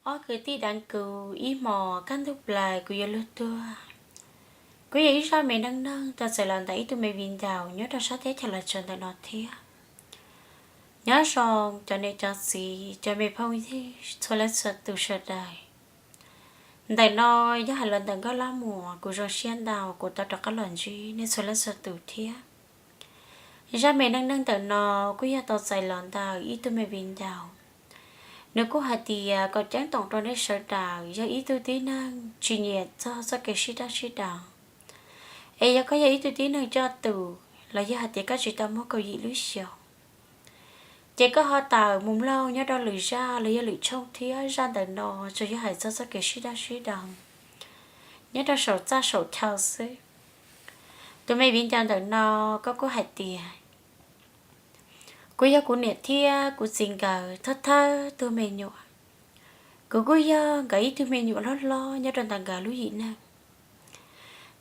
Ob kwv tij deev kuv ib hmos kaj ntug plaws kuv yuav luag tuag. Kuv yog ib zaj me neej neeg tau txais los ntawm ib tug me viv ncaus nyob rau sab teb chaws Los Tsuas ntawm no thiab. Nyob zoo cov niam cov txiv, cov me phooj ywg txhua leej txhua tus sawv daws. Ntawm no yog hais los ntawm Nkauj Laj Muas, kuv zoo siab ntau kuv tau rov qab los ntsib nej txhua leej txhua tus thiab. Zaj me neej neeg ntawm no kuj yog tau txais los ntawm ib tug me viv ncaus. Nws kuj hais tias kom ceeb toom rau nej sawv daws, yog ib tug tib neeg tsis nyiam txog txoj kev sib daj sib deev, es yog koj yog ib tug tib neeg coj tus los yog hais tias koj tsis tau muaj kaum yim lub xyoos, ces koj ho tawm mus mloog nyob rau lwm zaj los yog lwm tshooj thiab. Zaj ntawm no tsuas yog hais txog txoj kev sib daj sib deev nyob rau saum txaj saum chaw xwb. Tus me viv ncaus ntawm no, koj kuj hais tias, kuv yog kuv niam thiab kuv txiv nkawd thawj thawj tug me nyuam. Kuv kuj yog nkawd ib tug me nyuam hlob hlob nyob rau ntawm nkawd lub yim neeg.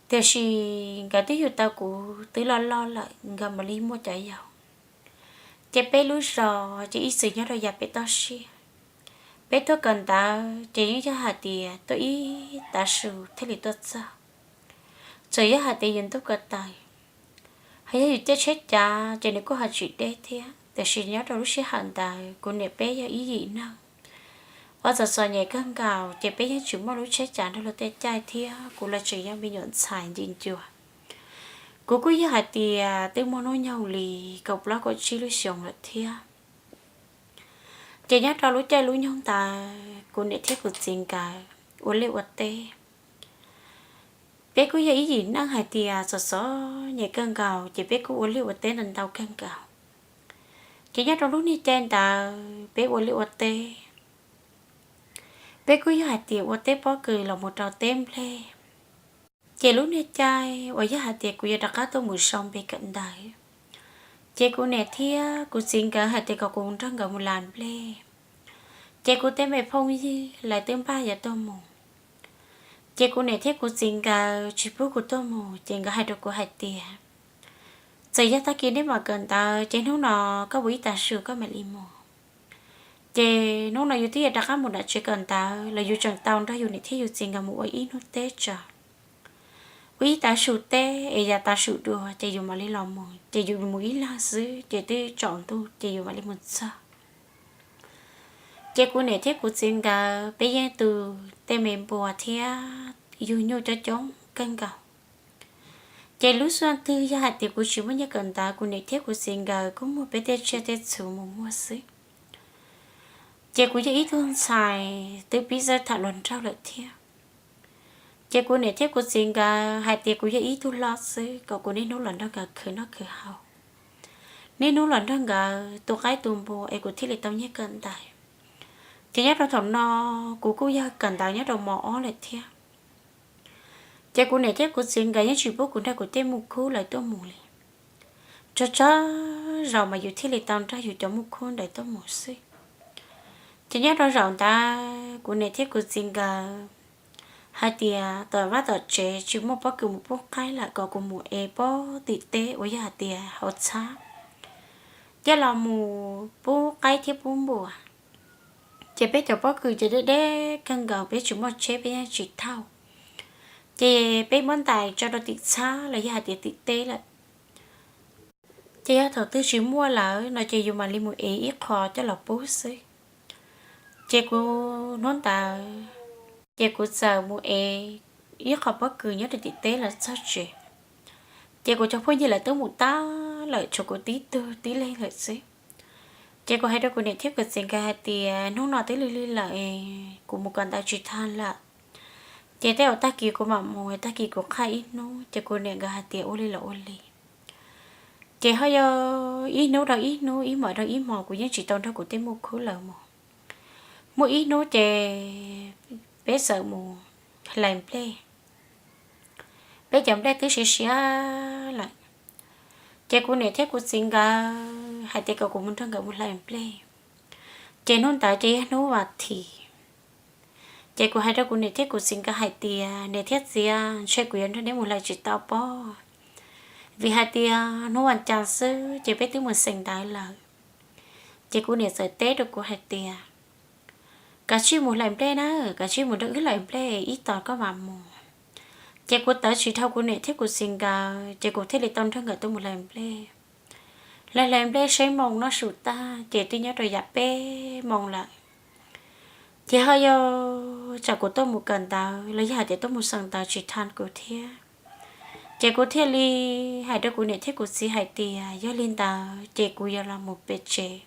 Tiam sis nkawd twb yug tau kuv twb loj loj lawm nkawd mam li muaj cov yau. Ces peb lub zos ces ib txwm nyob rau yav pem toj siab. Peb tuaj kawm ntawv ces yeej yog hais tias tuaj ib tav su thiaj li tuaj txog. Txawm yog hais tias yus ntuj ko taw, ho yog yus caij tsheb cav ces nws kuj ho tsis deb thiab. Tiam sis nyob rau lub sij hawm ntawd kuv niam peb yog ib yim neeg uas txom txom nyem kawg nkaus, ces peb yeej tsis muaj lub tsheb cav nrog luag tej caij thiab. Kuv los tseem yog me nyuam ntxhais ncig ncua. Kuv kuj yog hais tias twb muaj hnub nyoog li kaum plaub kaum tsib lub xyoos lawm thiab. Ces nyob rau lub caij lub nyoog ntawd kuv niam thiab kuv txiv nkawd ua liaj ua teb. Peb kuj yog ib yim neeg hais tias txom txom nyem kawg nkaus ces peb kuj ua liaj ua teb ntau ntau kawg nkaus. Ces nyob rau lub niag caij ntawd peb ua liaj ua teb, peb kuj yog hais tias ua teb pob kws los mus rau teb nplej. Ces lub niag caij uas yog hais tias kuv yuav rov qab tuaj mus sau npe kawm ntawv, ces kuv niam thiab kuv txiv nkawd hais tias kom kuv nrog nkawd mus las nplej. Ces kuv tej me phooj ywg lawv twb npaj yuav tuaj mus, ces kuv niam thiab kuv txiv nkawd tsis pub kuv tuaj mus, ces nkawd hais rau kuv hais tias, txawm yog tag kis nej mam kawm ntawv ces hnub no koj ua ib tav su koj mam li mus. Ces hnub no yus twb yuav rov qab mus nram tsev kawm ntawv los yus tseem tau nrog yus niam thiab yus txiv nkawd mus ua ib hnub teb tso, ua ib tav su teb es yav tav su dua ces yus mam li los mus, ces yus mus ib leeg xwb ces twb tsaus ntuj ces yus mam li mus txog. Ces kuv niam thiab kuv txiv nkawd peb yeej tu tej me npua thiab yug nyuj coob coob kawg nkaus. Ces lub xub twg yog hais tias kuv tsis muaj nyiaj kawm ntawv, kuv niam thiab kuv txiv nkawd kuj muag peb tej tsiaj tej txhu mus muag xwb. Ces kuv yog ib tug ntxhais twb pib txawj tham hluas nraug lawm thiab. Ces kuv niam thiab kuv txiv nkawd hais tias kuv yog ib tug hlob xwb, kom kuv niaj hnub los nrog nkawd khwv noj khwv haus, niaj hnub los nrog nkawd tu qaib tu npua es kuv thiaj li tau nyiaj kawm ntawv. Ces nyob rau thaum no kuv kuj yog kawm ntawv nyob rau mos ob lawm thiab. Ces kuv niam thiab kuv txiv nkawd yeej tsis pub kuv nrog kuv tej muj khub lawv tuaj mus li. Tsaug tsaug zaus mas yus thiaj li tau nrog yus cov muj khub ntawd tuaj mus xwb. Ces nyob rau zaum ntawd kuv niam thiab kuv txiv nkawd hais tias tom vaj tom tsev tsis muaj pob kws mus pub qaib lawm, kom kuv mus ev pob tim teb uas yog hais tias hauv txhab coj los mus pub qaib thiab pub npua. Ces peb cov pob kws ces deb deb kawg nkaus, peb tsis muaj tsheb peb yeej tsis thauj. Ces peb muab ntais tso rau tim txhab los yog hais tias tim teb lawm. Ces yog thaum twg tsis muaj lawm no ces yus mam li mus ev ib qho coj los pub xwb. Ces kuv hnub ntawd ces kuv txawm mus ev ib qho pob kws nyob rau tim teb los txog tsev. Ces kuv cov phooj ywg lawv twb mus tag lawm, tshuav kuv tib tug tib leeg lawm xwb. Ces kuv hais rau kuv niam thiab kuv txiv nkawd hais tias hnub no twb lig lig lawm, kuv mus kawm ntawv tsis tag lawm. Ces tej zaum tag kis kuv mam mus, tag kis kuv qhaj ib hnub. Ces kuv niam nkawd hais tias ua li los ua li. Ces ho yog ib hnub rau ib hnub, ib hmos rau ib hmos, kuv yeej tsis tau nrog kuv tej muj khub lawv mus. Muaj ib hnub ces peb txawm mus hlais nplej. Peb cov nplej twb siav siav lawm, ces kuv niam thiab kuv txiv nkawd hais tias kom kuv mus nrog nkawd mus hlais nplej. Ces hnub ntawd ces yog hnub vas thiv. Ces kuv hais rau kuv niam thiab kuv txiv nkawd hais tias, niam thiab txiv, ntshe kuv yuav nrog neb mus hlais tsis tau pob, vim hais tias hnub vas cas xwb ces peb twb mus xeem ntawv lawm. Ces kuv niam txawm teb rau kuv hais tias, Kav tsij mus hlais nplej na, kav tsij mus nrog wb hlais nplej ib tos koj mam mus. Ces kuv tawv tsis dhau kuv niam thiab kuv txiv nkawd, ces kuv thiaj li tau nrog nkawd tuaj mus hlais nplej. Hlais hlais nplej saib moo noj su tag ces twb nyob rau yav peb moo lawm. Ces ho yog tsam kuv tuaj mus kawm ntawv los yog hais tias tuaj mus xeem ntawv tsis tha kuv thiab. Ces kuv thiaj li hais rau kuv niam thiab kuv txiv hais tias yog li ntawd ces kuv yuav los mus pem tsev,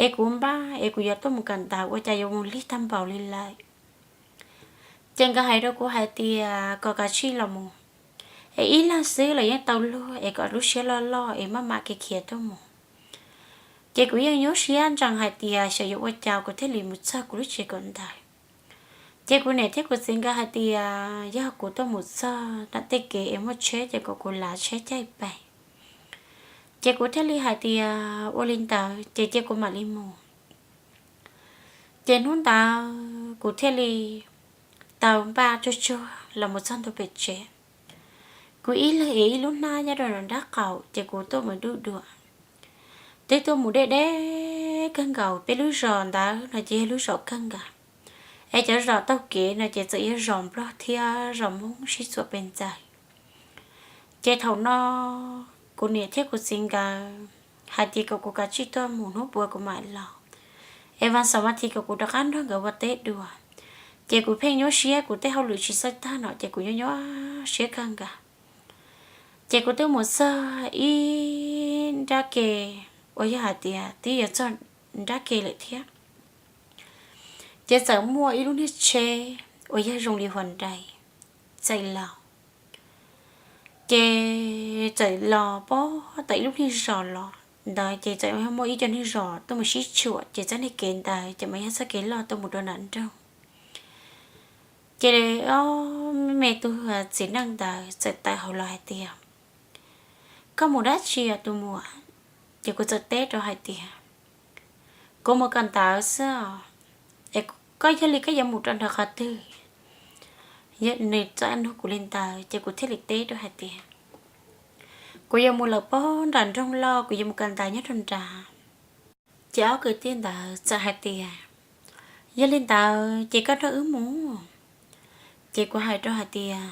es kuv npaj es kuv yuav tuaj mus kawm ntawv ua cas yuav mus lig tag npaum li lawm. Ces nkawd hais rau kuv hais tias kom kav tsij los mus, es ib leeg xwb los yeej tau luag, es kom lub siab loj loj es maj mam kev khiav tuaj mus. Ces kuv yeej nyuaj siab ntsees hais tias xyov yuav ua cas kuv thiaj li mus txog kuv lub tsev kawm ntawv. Ces kuv niam thiab kuv txiv nkawd hais tias yog kuv tuaj mus txog nram tej kev es muaj tsheb ces kom kuv lav tsheb caij pais. Ces kuv thiaj li hais tias ua li ntawd ces cia kuv mam li mus. Ces hnub ntawd kuv thiaj li tau npaj tsuag tsuag los mus txog ntua pem tsev. Kuv ib leeg ev ib lub hnab nyob rau nram nraub qaum ces kuv tuaj mus duj dua. Twb tuaj mus deb deb kawg nkaus, peb lub zos ntawd no ces yog lub zos kawg nkaus, es cov zos taug kev no ces txawm yog zos nplog thiab zos hmoob sib txuas pes ntxaws. Ces thaum no kuv niam thiab kuv txiv nkawd hais tias kom kuv kav tsij tuaj mus, hnub puav kuv mam los, es vas xaum mas thiv kom kuv rov qab nrog nkawd ua teb dua. Ces kuv pheej nyuaj siab, kuv tej hauj lwm tsis txawj tag no ces kuv nyuaj nyuaj siab kawg nkaus. Ces kuv twb mus txog ib nrab ke uas yog hais tias twb yuav txog nrab ke lawm thiab. Ces txawm muaj ib lub niag tsheb uas yog zoo li Hyundai txawm los. Ces txawm los pem tau ib lub niag zos los ntawd ces txawm muaj ib co niag zos tuaj mus sib tshuam, ces txoj niag kev ntawd ces mas yog txoj kev loj tuaj mus rau nram nroog. Ces ob me tug txiv neej ntawd txawm tawm hauv los hais tias, koj mus dab tsi os tus muam? Ces kuv txawm teb rau hais tias, kuv mus kawm ntawv xwb os. Es koj yog li koj yuav mus rau nram qhov twg? Nws txawm nug kuv li ntawd ces kuv thiaj li teb rau hais tias, kuv yuav mus lawm pem nram nroog loj, kuv yuav mus kawm ntawv nyob rau nrad. Ces ob kwv tij ntawd txawm hais tias, yog li ntawd ces koj nrog wb mus. Ces kuv hais rau hais tias,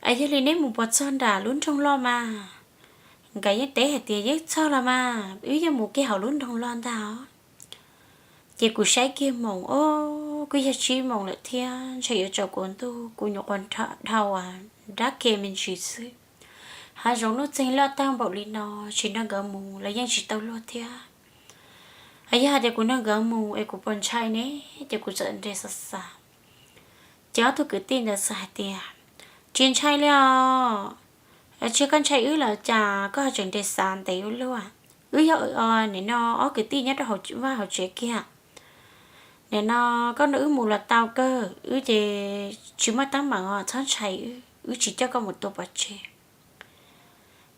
es yog li neb mus puas txog nram lub nroog loj mas? Nkawd yeej teb hais tias yeej txog los mas, wb yeej mus kiag hauv lub nroog loj ntag os. Ces kuv saib kiag moos, o, kuj yog tsib moos lawm thiab, ntshe yuav tsaus kua ntuj, kuv nyuam qhuav dhau nrab ke me ntsis xwb. Hav zoov nuj txeeg loj tag npaum li no, tsis nrog nkawd mus los yeej tsis tau luag thiab. Yog hais tias kuv nrog nkawd mus es kuv puas ntshai ne? Ces kuv txawm nres xav xav. Ces ob tug kwv tij ntawd txawm hais tias, tsis ntshai li os. Tsis, koj ntshai wb los cas koj ho tseem nres xav ntev ua luaj? Wb yog nim no ob kwv tij nyob rau hauv vaj hauv tsev kiag. Nim no koj nrog wb mus los tau kawg, wb ces tsis muaj teeb meem os, txhob ntshai wb, wb tsis coj koj mus tua pov tseg.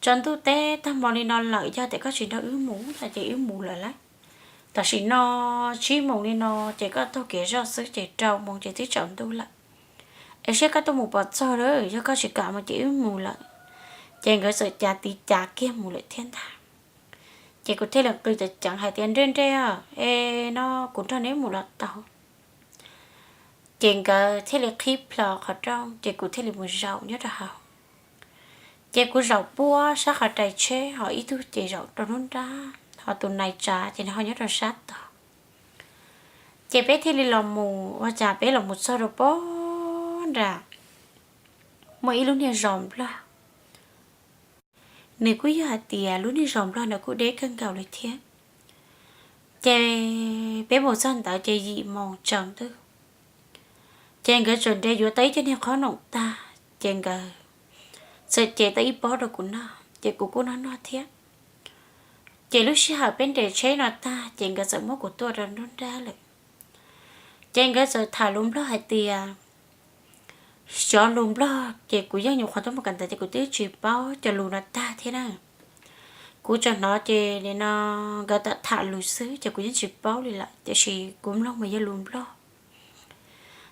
Tsaus ntuj teb tag hmo li no lawm, yog tias koj tsis nrog wb mus no ces wb mus lawm lauj. Tam sim no tsib moos li no ces koj taug kev zoj xwb ces rau moos ces twb tsaus ntuj lawm. Es saib koj tuaj mus puas txog lawm, yog koj tsis kam mus ces wb mus lawm. Ces nkawd txawm cav tiv cav kiag mus lawm thiab ntag. Ces kuv thiaj li qw ceev ceev hais tias, nrej nrej, es no kuv nrog neb mus los tau. Ces nkawd thiaj li qhib plho qhov rooj ces kuv thiaj li mus zaum nyob rau hauv. Ces kuv zaum puag sab qhov rais tsheb, ho ib tug ces zaum rau hnub nrab, ho tus nais tsav ces nws ho nyob rau sab tod. Ces peb thiaj li los mus, ua cas peb los mus txog rau pem nram muaj ib lub niag zos nplog. Nws kuj yog hais tias lub niag zos nplog ntawd kuj deb kawg nkaus li thiab. Ces peb mus txog ntawd ces yim moos tsaus ntuj. Ces nkawd txawm nres yuav tau ib co niag qhob noom tag, ces nkawd txawm cev tau ib pob rau kuv noj, ces kuv kuj noj noj thiab. Ces lub sij hawm peb nres tsheb no tag ces nkawd txawm muab kuv tuaj rau nruab nrab lawm. Ces nkawd txawm tham lus nplog hais tias, cov lus nplog ces kuv yeej nyuam qhuav tuaj mus kawm ntawv ces kuv twb tsis paub cov lus no tag thiab na. Kuv tseem hnov ces nim no nkawd tham tham lus xwb ces kuv yeej tsis paub li lawm, tiam sis kuv mloog mas yog lus nplog.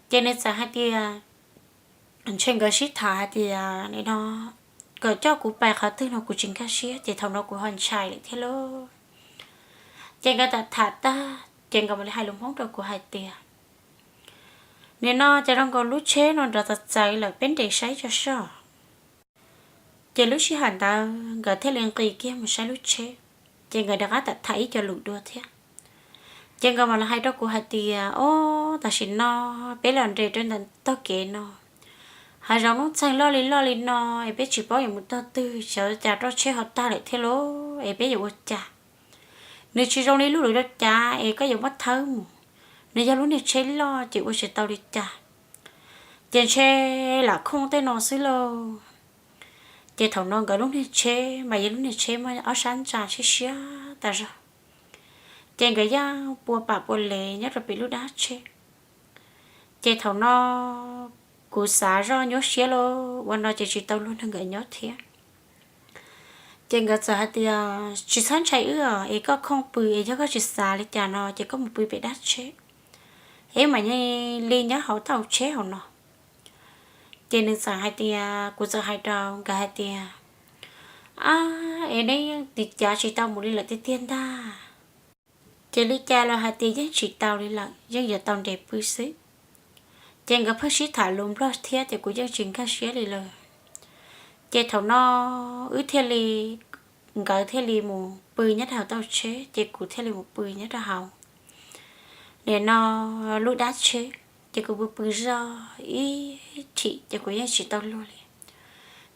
Ces nws txawm hais tias, ntshe nkawd sib tham hais tias nim no kom coj kuv pais qhov twg no kuv tsis nkag siab, ces thaum no kuv ho ntshai lawm thiab lauj. Ces nkawd tham tham tag ces nkawd mam li hais lus Hmoob rau kuv hais tias, Nim no ces zoo nkaus lub tsheb no nrov txawv txawv lawm, peb nres saib tso soj. Ces lub sij hawm ntawd nkawd thiaj li nqis kiag mus saib lub tsheb, ces nkawd rov qab tham tham ib co lus dua thiab. Ces nkawd mam los hais rau kuv hais tias, Ob, tam sim no peb los nres rau ntawm tog kev no, hav zoov nuj txeeg loj li loj li no, es peb tsis paub yuav mus tog twg, xyov cas roj tsheb ho tag lawm thiab lauj, es peb yuav ua cas? Nws tsis zoo li lub lwm rau cav es koj yuav muab thawb mus, nws yog lub niag tsheb loj ces ua tsis tau li cas, ces ntshe lam khooj tej no xwb lauj. Ces thaum no nkawd lub niag tsheb mas yog lub niag tsheb muaj ob sab ntsa siab siab tas zog, ces nkawd yeej pua pam pua lev nyob rau pem lub dab tsheb. Ces thaum no kuv xav zoj nyuaj siab lauj, ua no ces tsis tau luag nrog nkawd nyob thiab. Ces nkawd txawm hais tias, Tsis txhob ntshai wb os, es koj khooj pw es yog koj tsis xav li cas no ces koj mus pw pem dab tsheb, es mam li nyob hauv tau tsheb hauv no. Ces nws txawm hais tias, kuv txawm hais rau nkawd hais tias, Ab, es neb yeej tiv cav tsis tau mus li lawm tiag tiag ntag. Ces li cas los hais tias yeej tsis tau li lawm, yeej yuav tau nres pw xwb. Ces nkawd pheej sib tham lus Nplog thiab ces kuv yeej tsis nkag siab li lawm. Ces thaum no wb thiaj li, nkawd thiaj li mus pw nyob rau hauv tau tsheb, ces kuv thiaj li mus pw nyob rau hauv nim no lub dab tsheb. Ces kuv pw pw zog ib chim ces kuv yeej tsis tau luag li.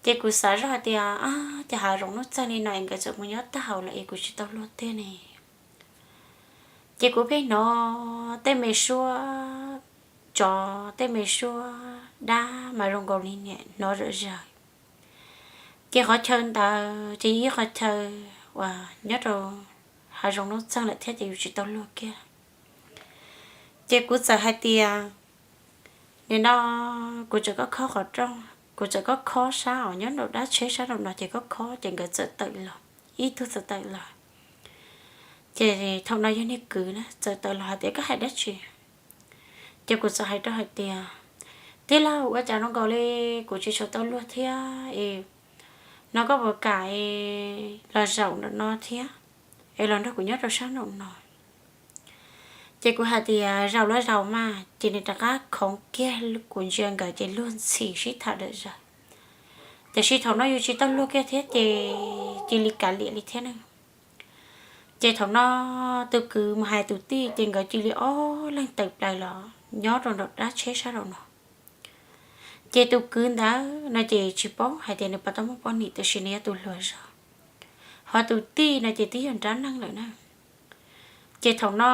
Ces kuv xav zoj hais tias, Ab, ces hav zoov nuj txeeg li no es nkawd txawm mus nyob tag hauv lawm es kuv tsis tau luag tiag ne. Ces kuv pheej hnov tej me suab tsov, tej me suab dab mas zoo nkaus li niam hnov zom zaws. Ces qhov chaw ntawd ces yog ib qhov chaw uas nyob rau hav zoov nuj txeeg lawm thiab ces yus tsis tau luag kiag. Ces kuv txawm hais tias, Nim no kuv txawm koj khob qhov rooj, kuv txawm koj khob sab os, nyob rau dab tsheb sab rau no ces koj khob ces nkawd txawm tawm los, ib tug txawm tawm los. Ces thaum no yog niag kwv na txawm tawm los hais tias, Koj hais dab tsi? Ces kuv txawm hais rau hais tias, Tij laug, ua cas zoo nkaus li kuv tsis tshua tau luag thiab es no koj puas kam los zaum ntawm no thiab, es los nrog kuv nyob rau sab nraum no? Ces kuv hais tias, Zaum los zaum mas. Ces nws rov qab khoov kiag kuv ntsia nkawd ces luag ntxhi sib tham dawm zaws. Tiam sis thaum no yus tsis tau luag kiag thiab ces cia li kav liam li thiab na. Ces thaum no tus kwv mus hais tus tij ces nkawd cia li ob leeg tawm plaws los nyob rau nraum dab tsheb sab rau no. Ces tus kwv ntawd no ces tsis paub hais tias nws puas tau muaj poj niam, tiam sis nws yog tus hluas zog. Ho tus tij no ces twb yog nrab neeg lawm na. Ces thaum no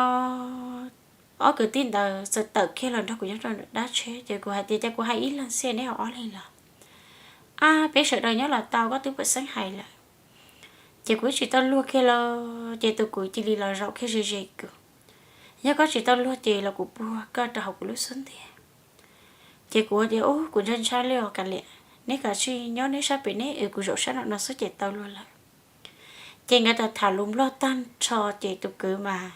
ob kwv tij ntawd txawm tawm kiag los nrog kuv nyob rau dab tsheb, ces kuv hais tias, Ces kuv hais ib leeg xwb neb ho ob leeg los? Ab, peb sawv daws nyob los tau, koj twb pom xeeb hais lawm. Ces kuv tsis tau luag kiag los ces tus kwv cia li los zaum kiag ze ze kuv. Yog koj tsis tau luag ces los kuv puag koj rau hauv kuv lub xub ntiag. Ces kuv tias, Ub, kuv ntshai ntshai li os, kav liam, neb kav tsij nyob neb sab pem neb, kuv zaum sab nraum no xwb ces tau luag lawm. Ces nkawd tham tham lus Nplog tag nrho ces tus kwv mas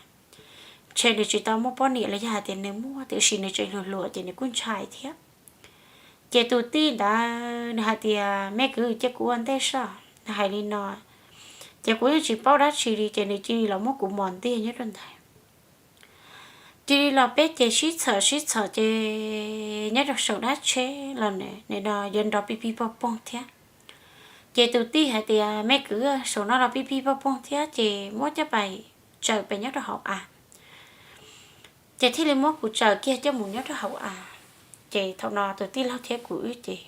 ntshe nws tsis tau muaj poj niam los yog hais tias nws muaj tiam sis nws tseem hluas hluas ces nws kuj ntshai thiab. Ces tus tij ntawd nws hais tias, Me kwv, cia kuv ua ntej saib, nws hais li no. Ces kuv yeej tsis paub dab tsi li ces nws cia li los muab kuv mos ntiag nyob rau ntawd. Cia li los peb ces sib txhawm sib txhawm ces nyob rau saum dab tsheb los nim no yuav nrov pij pij pog poog thiab. Ces tus tij hais tias, Me kwv, saum no los pij pij pog poog thiab ces muab coj pais tsaws pem nyob rau hauv av. Ces thiaj li muab kuv tsaws kiag coj mus nyob rau hauv av. Ces thaum no tus tij laug thiab kuv wb ces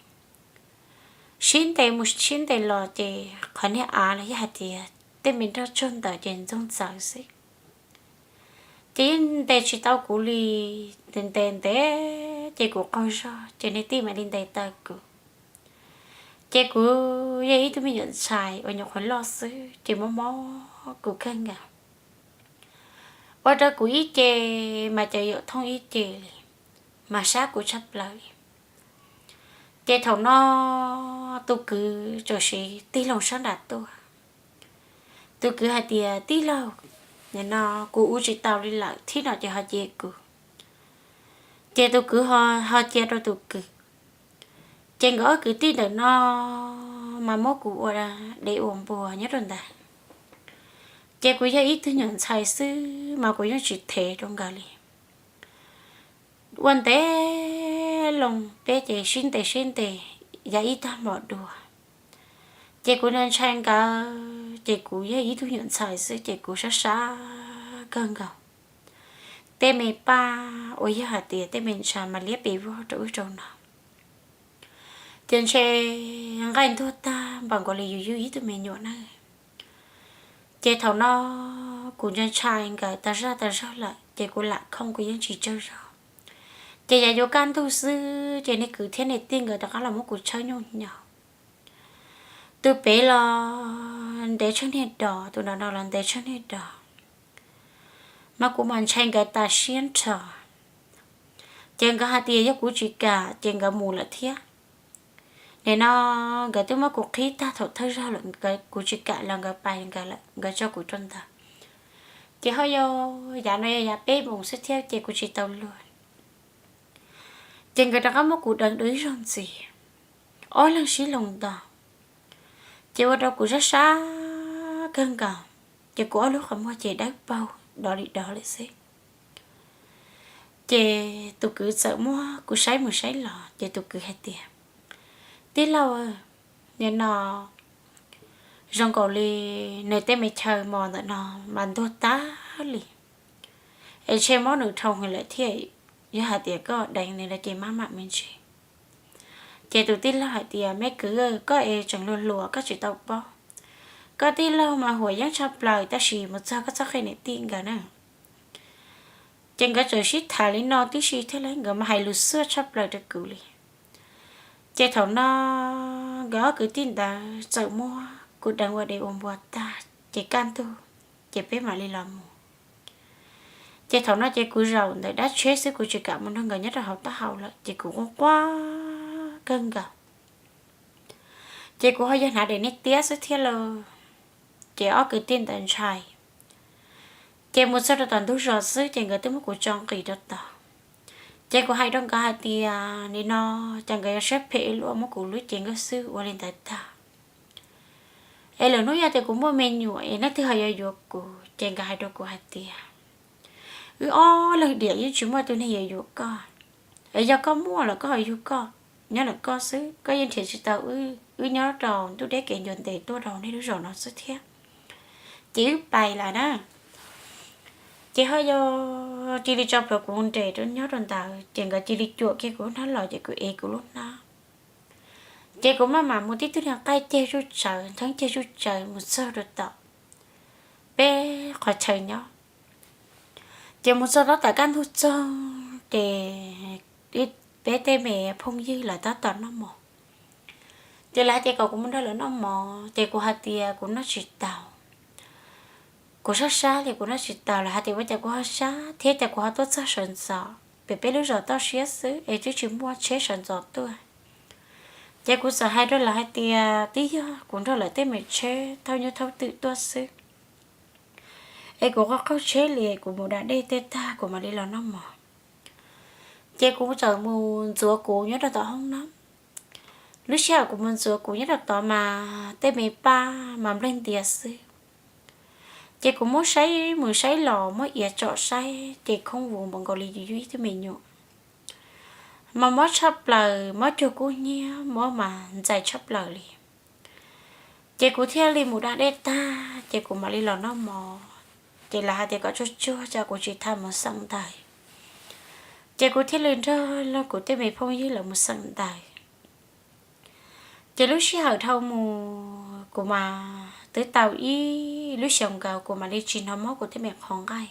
sib ntes mus sib ntes los ces qhov niag av los yog hais tias tej me nroj tsaug ntawd ces ntxoog ntxaws xwb. Ces yeej ntes tsis tau kuv li, ntes ntes ntes ces kuv qaug zog ces niag tij mam li ntes taw kuv. Ces kuv yog ib tug me nyuam ntxhais uas nyuam qhuav loj xwb ces mob mob kuv kawg nkaus. Ua rau kuv ib ce mas cov yaum thooj ib ce li, mas sab kuv tshaj plaws li. Ces thaum no tus kwv txawm tig loo sab nram tuaj. Tus kwv hais tias, Tij laug, nim no kuv ua tsis tau li lawm, thib no ces ho cia kuv. Ces tus kwv ho cia rau tus kwv. Ces nkawd ob kwv tij ntawm no mas muab kuv ua dev ua npua nyob rau ntawd. Ces kuv yog ib tug nyuam ntxhais xwb mas kuv yeej tsis them rau nkawd li. Ua ntev loo peb ces sib ntes sib ntes yav ib tag hmo dua. Ces kuv ntshai ntshai nkawd ces kuv yog ib tug nyuam ntxhais xwb ces kuv sab sab kawg nkaus. Tej me paj uas yog hais tias tej me ntshav mas liab pes vog rau ub rau no. Ces ntshe nqaij ntuag tag npaum nkaus li yus yug ib tug me nyuam na. Ces thaum no kuv ntshai ntshai nkawd tas zaj tas zog lawm ces kuv lam khooj kuv yeej tsis tsaug zog. Ces yav yuav kaj ntug xwb ces niag kwv thiab niag tij nkawd rov qab los muab kuv tshawb nyuj nyo. Tus pem los ntev tshaj niag dos, tus no no los ntev tshaj niag dos, mas kuv mas ntshai nkawd tas siab nrho. Ces nkawd hais tias yog kuv tsis kam ces nkawd mus lawm thiab. Nim no nkawd twb muab kuv qhib tag thaum thawj zaug lawm, kuv tsis kam los nkawd pais nkawd lawm, nkawd tso kuv rau ntawd. Ces ho yog yav no yog yav peb moos xwb thiab ces kuv tsis tau luag. Ces nkawd rov qab muab kuv deev dua ib zaug ntxiv, ob leeg sib loo ntaus. Ces ua rau kuv sab sab kawg nkaus, ces kuv ob lub qhov muag ces dawb paug dov li dov lawm xwb. Ces tus kwv txawm muab kuv saib mus saib los ces tus kwv hais tias, tij laug, nim no zoo nkaus li nws tej me chaw mos ntawm no mas ntuag tag li, es ntshe mob nws dhau hwv lawm thiab, yog hais tias koj deev nws lawm ces maj mam me ntsis. Ces tus tij laug hais tias, me kwv, koj es tseem hluas hluas koj tsis tau paub, koj tij laug mas huas yeeb tshaj plaws tab sis mus txog koj txhob qhia niam tij nkawd na. Ces nkawd txawm sib tham li no tib si thiab lauj, nkawd mas hais lus xuaj tshaj plaws rau kuv li. Ces thaum no nkawd ob kwv tij ntawd txawm muab kuv deev ua dev ua npua tag ces kaj ntug, ces peb mam li los mus. Ces thaum no ces kuv zaum ntawm dab tsheb xwb, kuv tsis kam mus nrog nkawd nyob rau hauv taub hau lawm ces kuv quaj quaj kawg nkaus. Ces kuv ho yog hnav daim niag tiab xwb thiab lauj, ces ob kwv tij ntawd ntshai. Ces mus txog rau tom ntug zos xwb ces nkawd twb muab kuv tso nqis rau tod. Ces kuv hais rau nkawd hais tias, nim no ces nkawd yuav siab phem ib luaj muab kuv lub cev nkawj xwb ua li ntawd tag. Es lwm hnub yog tias kuv muaj me nyuam es leej twg ho yuav yuav kuv? Ces nkawd hais rau kuv hais tias, wb ob leeg diam yeej tsis muaj tus neeg yuav yuav koj. Es yog koj muaj los koj ho yug koj, nyob ntawm koj xwb, koj yeej nrhiav tsis tau wb, wb nyob rau ntuj deb kev ncua ntev tuaj rau nej lub zos no xwb thiab. Ces wb pais lawm na. Ces ho yog cia li tso plhuav kuv nres rau nyob rau ntawd, ces nkawd cia li cuam kiag kuv lub hnab los ces kuv ev kuv lub hnab. Ces kuv maj mam mus tib tug niag nqaij ceg zuj tsawv, ntheeb ceg zuj tsawv mus txog rau tom peb qhov chaw nyob. Ces mus txog tab tom kaj ntug txog ces peb tej me phooj ywg lawv tab tom noj mov. Ces lawv hais tias kom kuv mus nrog lawv noj mov, ces kuv hais tias kuv noj tsis tau. Kuv sab sab li kuv noj tsis tau, lawv hais tias ua cas kuv ho sab thiab, cas kuv ho tuaj txog sawv ntxov, pem peb lub zos toj siab xwb es twb tsis muaj tsheb sawv ntxov tuaj. Ces kuv txawm hais rau lawv hais tias twb yog kuv nrog lawv tej me tsheb thauj nyuj thauj twm tuaj xwb, es kuv qaug qaug tsheb li, kuv mus da dej tej tag kuv mam li los noj mov. Ces kuv txawm mus ntxuav kuv nyob rau tom hoob nab. Lub sij hawm kuv mus ntxuav kuv nyob rau tod mas tej me paj mas nplej ntias xwb. Ces kuv muab saib mus saib los, muab iav tsom saib ces khoob vus npaum nkaus li yus yug ib tug me nyuam, mas mob tshaj plaws, mob cuag kub hnyiab, mob mas ntxais tshaj plaws li. Ces kuv thiaj li mus da dej tag ces kuv mam li los noj mov. Ces lawv hais tias kom tsuag tsuag ces kuv tsis tham mus xeem ntawv. Ces kuv thiaj li nrog kuv tej me phooj ywg lawv mus xeem ntawv. Ces lub sij hawm dhau mus kuv mas twb tau ib lub xyoos nkaus kuv mam li tsis hnov mob kuv tej me qhov nqaij.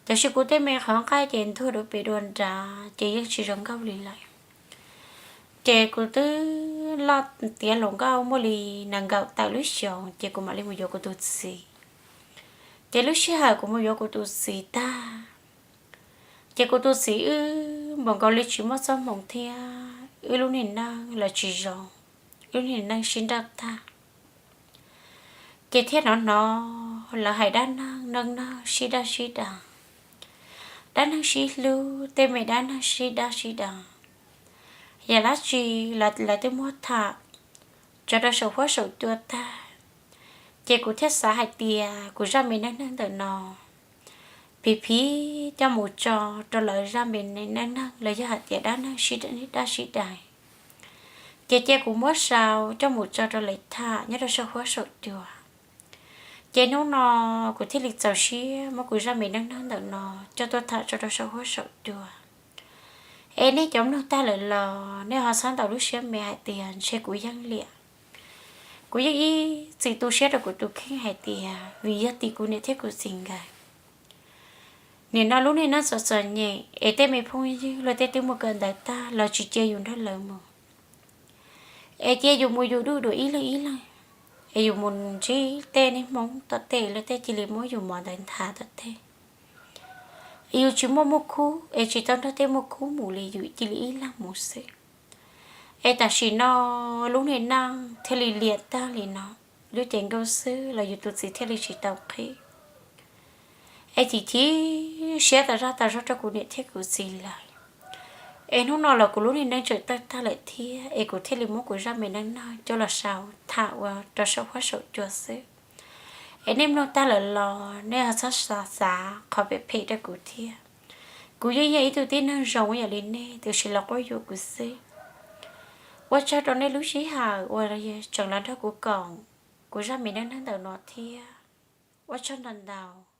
Tab sis kuv tej me qhov nqaij ces ntuag dua pem dua nrad ces yeej tsis zoo nkauj li lawm. Ces kuv twb loj tiav hluas nkauj muaj li nees nkaum tawm lub xyoos ces kuv mam li mus yuav kuv tus txiv. Ces lub sij hawm kuv mus yuav kuv tus txiv tag, ces kuv tus txiv wb npaum nkaus li tsis muaj txoj hmoo thiab, wb lub niag neej los tsis zoo, wb lub niag neej sib nrauj tag. Ces thiaj hnov hnov lawv hais dab neeg neej neeg sib daj sib deev, dab neeg sib hlub, tej me dab neeg sib daj sib deev, yam dab tsi lawv twb muab tham tso rau saum huab saum cua tag. Ces kuv thiaj xav hais tias kuv zaj me neej neeg ntawm no phim phim coj mus tso rau lawv zaj me neej neeg los yog hais tias dab neeg sib dab sib dais, ces cia kuv muab sau coj mus tso rau lawv tham nyob rau saum huab saum cua. Ces hnub no kuv thiaj li txaus siab muab kuv zaj me neej neeg ntawm no coj tuaj tham tso rau saum huab saum cua. Es nej cov mloog tag lawm los nej ho txhob ntaus lub siab me hais tias ntshe kuv yeej liam. Kuv yeej ib txwm tu siab rau kuv tus kheej hais tias vim yog tim kuv niam thiab kuv txiv nkawd, nim no lub niag neej txom txom nyem es tej me phooj ywg luag tej twb muaj kawm ntawv tag los tsis cia yus nrog lawv mus, es cia yus mus yus duj dua ib leeg ib leeg, es yus mus ntsib tej niag Hmoob tom tej luag tej cia li muab yus mov ntawd nthav tom tej. Yus tsis muaj muaj khub es tsis tau nrog tej muaj khub mus li, yus cia li ib leeg mus xwb. Es tam sim no lub niag neej thiaj li liam tag li no, lub cev nkauj xwb los yus tus txiv thiaj li tsis tau qhib. Es chim chim siab tas zaj tas zog rau kuv niam thiab kuv txiv lawm. Es hnub no los kuv lub niag neej tseem tawg tag lawm thiab, es kuv thiaj li muab kuv zaj me neej neeg coj los sau tham ua rau saum huab saum cua xwb. Es nej mloog tag lawm los nej ho txhob xav xav qhov phem phem rau kuv thiab. Kuv yeej yog ib tug tib neeg zoo ib yam li nej, tiam sis los quab yuam kuv xwb. Ua tsaug rau nej lub sij hawm uas tseem los nrog kuv koom kuv zaj me neej neeg ntawm no thiab. Ua tsaug ntau ntau.